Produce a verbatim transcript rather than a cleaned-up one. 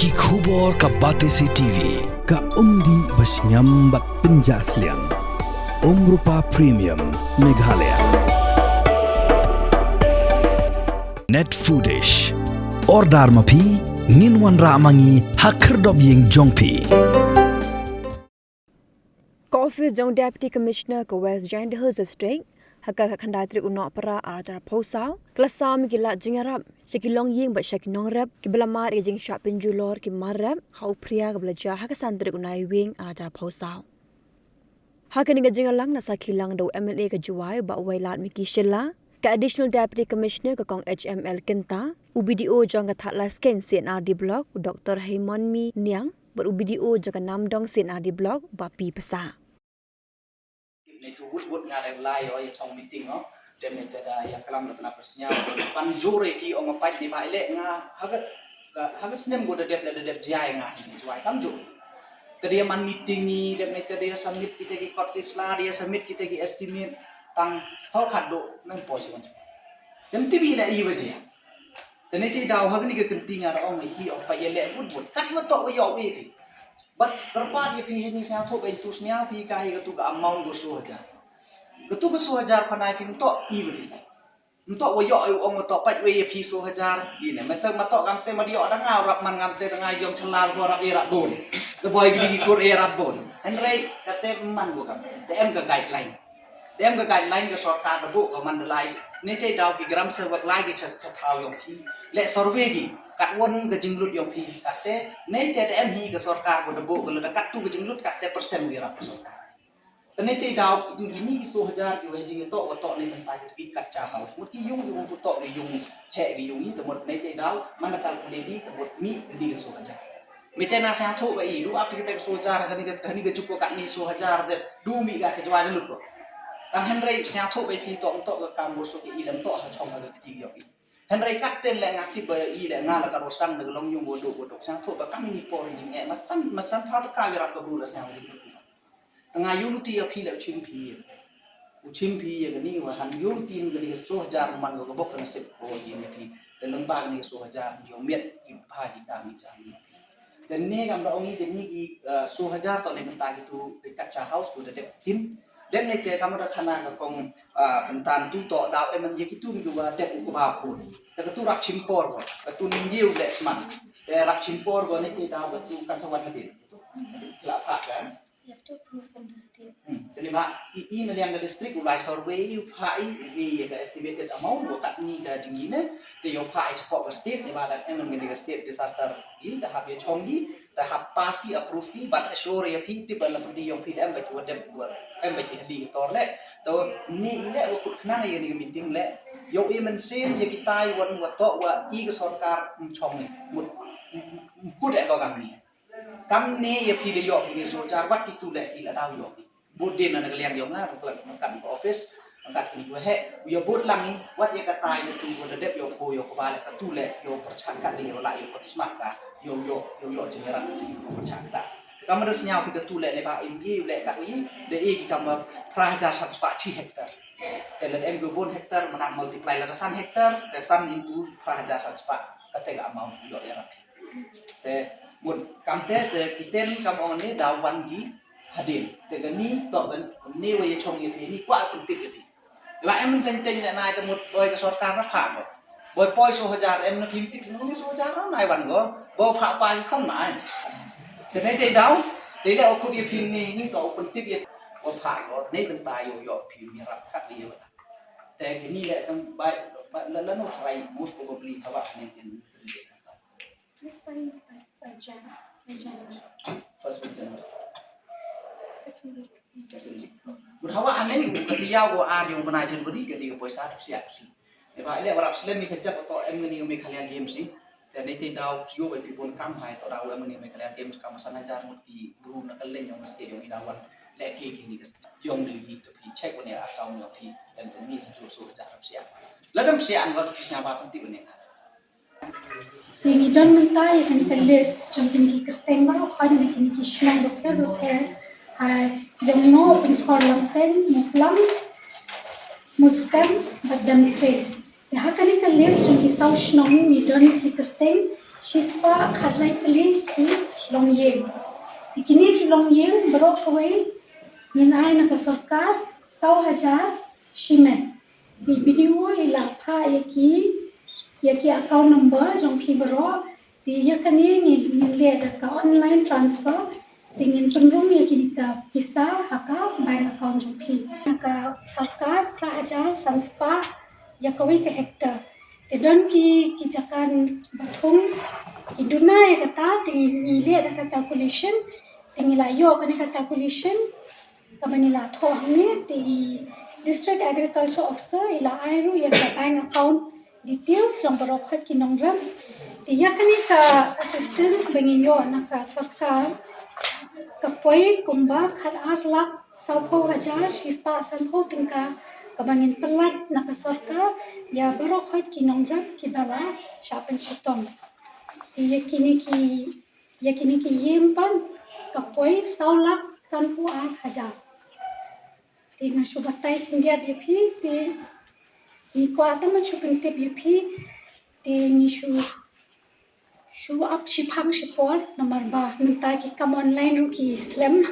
Ki khubor ka Batesi T V. Ka umdih ba sñiaw bad pynjah sliang. Umrupa Premium Meghalaya. Net Foodish. Order ma phi, ngin wanrah ma ngi ha khyrdop ying jong phi. Ka office jong Deputy Commissioner ka West Jaintia Hills District, ha ka khatkhyndai tarik u Nohprah arhajar arphaw saw, ka la sam ki lad jingyarap sha ki longing bad sha ki nongrep kiba la mad ïa ka jingshah pynjulor ki mar rep ha u phria kaba la jia ha ka san tarik u Naiwieng arhajar arphaw saw. Ha kani ka jingïalang la sakhi lang da u M L A ka Jowai, Bah Wailadmiki Shylla, ka Additional Deputy Commissioner ka Kong H M L Kynta, u B D O jong ka Thadlaskein C and R D Block, u Doctor Heimonmi Niang, bad u B D O jong ka Namdong C and R D Block, Bah P Passah. Ni tu wut wut nga re lai o ya chong meeting o. Dem ni te da ya kalam da pynap sñiaw. Ban jure ki ong apai ni ba ile nga ha ka, ha ka snem ko da dep da dep jai nga hi ni Jowai kam ju. Te da ya man meeting ni, dem ni te da ya submit kita ki kot ki sla, da ya submit kita ki estimate tang hau khat do mem poi si wan. Dem tibi la i waje. Te ni te daw ha kani ka kynti nga da ong i ki ong pa ya le wut wut. Kat ma tok wa yoh wi ki. Bad kyrpad ïa phi heini sñiawthuh ba itu sñiaw phi ka hi katu ka amount ko soo hajar. Katu ka soo hajar phanai phi mtok i wa ti sa. Mtok wa yoh i ong mtok pat wei ïa phi soo hajar. Ine mtok mtok kamte ma dei yoh da nga rap man kamte da nga yong chalal ko rap ïa rap bun. Da boi ki kur ïa rap bun. Hynrei kate man ko kamte. Te em ka guideline. Te em ka guideline ka sorkar da buh ka man da lai. Ni te daw ki gram sevak lai ki cha, cha thaw yong phi. Le survey ki. Kat won ka jinglut yong phi. Kat te, ni te da em hi ka sorkar ko da buh ka le da kat tu ka jinglut kat te percent wi rap ka sorkar. Te ni te daw, tu ki ni ki soo hajar ki wei jing to, wa to ni bynta ki kat cha house. Mut ki yung, yung tu to ni yung he ki yung ni, te mut ni te daw, man da kal ku le ni, te mut ni, ni ki soo hajar. Mi te na sñiawthuh ba i, du ap ki te soo hajar, kani ka, kani ka juk ko kat ni soo hajar, de, du mi ka sa Jowai da lut ko. Tang hynrei sñiawthuh ba i phi to, to ka kam bor soo ki i lem to, ha chong ha ka kti ki yong i. Hynrei kat te le nga tip ba i le nga la ka rosang na ka long yung wo duk wo duk sñiawthuh ba kam ni por i jing e, ma san, ma san pha to ka wi rap ka bru la sñiaw wi. Nga yoh luti ïa phi le u chim phi. U chim phi ïa kani wa han yoh luti ïa kani ka soo hajar man ka bok ka nasib ko ïa phi. Te lyngba kani ka soo hajar yoh miat i bha ki kam i jam. Te ni kam da ong i kani ki, eh, soo hajar to ni kynta ki tu ki kat cha house tu da dep tin. Dep ni te kam da khana ka kong, eh, kynta tu to daw em ïa ki tu ni wa dep u kba khun. Te ka tu rap chim por ko. Ka tu ni ngi u le sman. Te rap chim por ko ni te daw ka tu kan sa wan hadin. La pha ka. You have to approve from the state. Hmm. Te ni ba i, i na liang ka district u lai survey i u pha i, i, i ka estimated amount wa kat ni ka jingine, te yoh pha i chapok ka state, ni ba da em ni ka state disaster i, da hap ya chong i, da hap pass i, approve i, but assure ya phi, tip ba la phi yong phi em ba ki wa dep wa, em ba ki hali ka tor le. To ni i le wa kut khnang i ni ka meeting le, yoh i mynsiem ya ki tai wan wa to wa i ka sorkar, mm, chong i, mut, mm, mm, kut e ko kam ni. Kam ni ya phi da yoh phi ni soo hajar wat ki tu le phi la daw yoh phi. Bud din na ka liang yong nga, ka la ka office, ka ni ko he, yoh bud lang i, wat ya ka tai ni tu ko da dep yoh ko yoh ko ba le ka tu le, yoh pyrchah kat ni yoh la yoh ko smat ka, yoh, yoh, yoh yoh jingïarap ni ko pyrchah ka ta. Kam da sñiaw phi ka tu le ni ba im i le ka i, de i ki kam phra hajar san spah chi hectare. Te le em ko bun hectare, mana multiply la da san hectare, te san into phra hajar san spah, ka te ka amount yoh ïarap. Te, mut, kam te, te, kiten kam ong ni, daw wan ki hadien. Te kani, to kani, ni wa ya chong ya phi, ni kwah pyntip ya phi. Wa em teng teng ya nai te mut, boi ka sorkar na pha ko. Boi poi soo hajar, em na phi tip, ni soo hajar na nai wan ko. Boi pha pa ki khon nai. Te ni te daw, te le o khut ya phi ni, ni to pyntip ya. Boi pha ko, ni bynta yoh yoh phi, ni rap kat ni yoh. Te kani le kam bai, bai, la, la no try, most probably, hawa ni. This time, first Jan-, first January. First week January. Second week. Second week. Mut hawa anai, ka tiaw ko ar yong bnai January, ka di ka poisa dap siap si. Eba, ile warap slem ni ka jak to em ngani Meghalaya Games ni. Te ni te daw sio ba pi bon kam hai to daw em ngani Meghalaya Games kam san hajar mut ki bru na ka leng yong ka state yong i dawan. Le ki ki ni ka state. Yong ni ni to pi check ko ni account yong pi. Tem te ni ju so hajar dap siap. La dam siap ko ki siap ba penting ko ni ka. Te ngi don mynta ïa kani ka list jong kini ki kyrteng baroh kini ki shnong bapher bapher. Ha, yong no Pynthorumkhreng, Muklang, Mustem bad Damkhreng. Te ha kani ka list jong ki saw shnong ngi don ki kyrteng Shispah khatlai tylli ki longyieng. Te kini ki longyieng baroh kawei ngin ai na ka sorkar saw hajar shimet. Te B D O i la phah ya ki, ya ki account number jong phi baroh. Te ya kani ngin, ngin leh da ka online transfer. Te ngin pynrung ya kini ka pisa ha ka bank account jong phi. Na ka sorkar phra hajar san spah ya kawei ka hectare. Te don ki, ki jaka ba thung, ki duna ya kata, te ngi leh da ka calculation, te ngi la yoh kani ka calculation, kaba ngi la thoh hangne, te i District Agriculture Officer i la ai ruh ya ka bank account details jong baroh khot ki nongrep. Te ya kani ka assistance ba ngi yoh na ka sorkar, ka poi kumba khat ar lak sawphaw hajar shispah sanphaw tyngka, kaba ngin pynlait na ka sorkar ya baroh khot ki nongrep kiba la shah pynshitom. Te ya kini ki, ya kini ki ïing pat ka poi saw lak sanphaw ar hajar. Te nga shu batai khyndiat ya phi, te ngi kwah tang man shu pyntip ya phi, te ngi shu, shu ap shiphang shipor, namar ba mynta ki kam online ruh ki slem.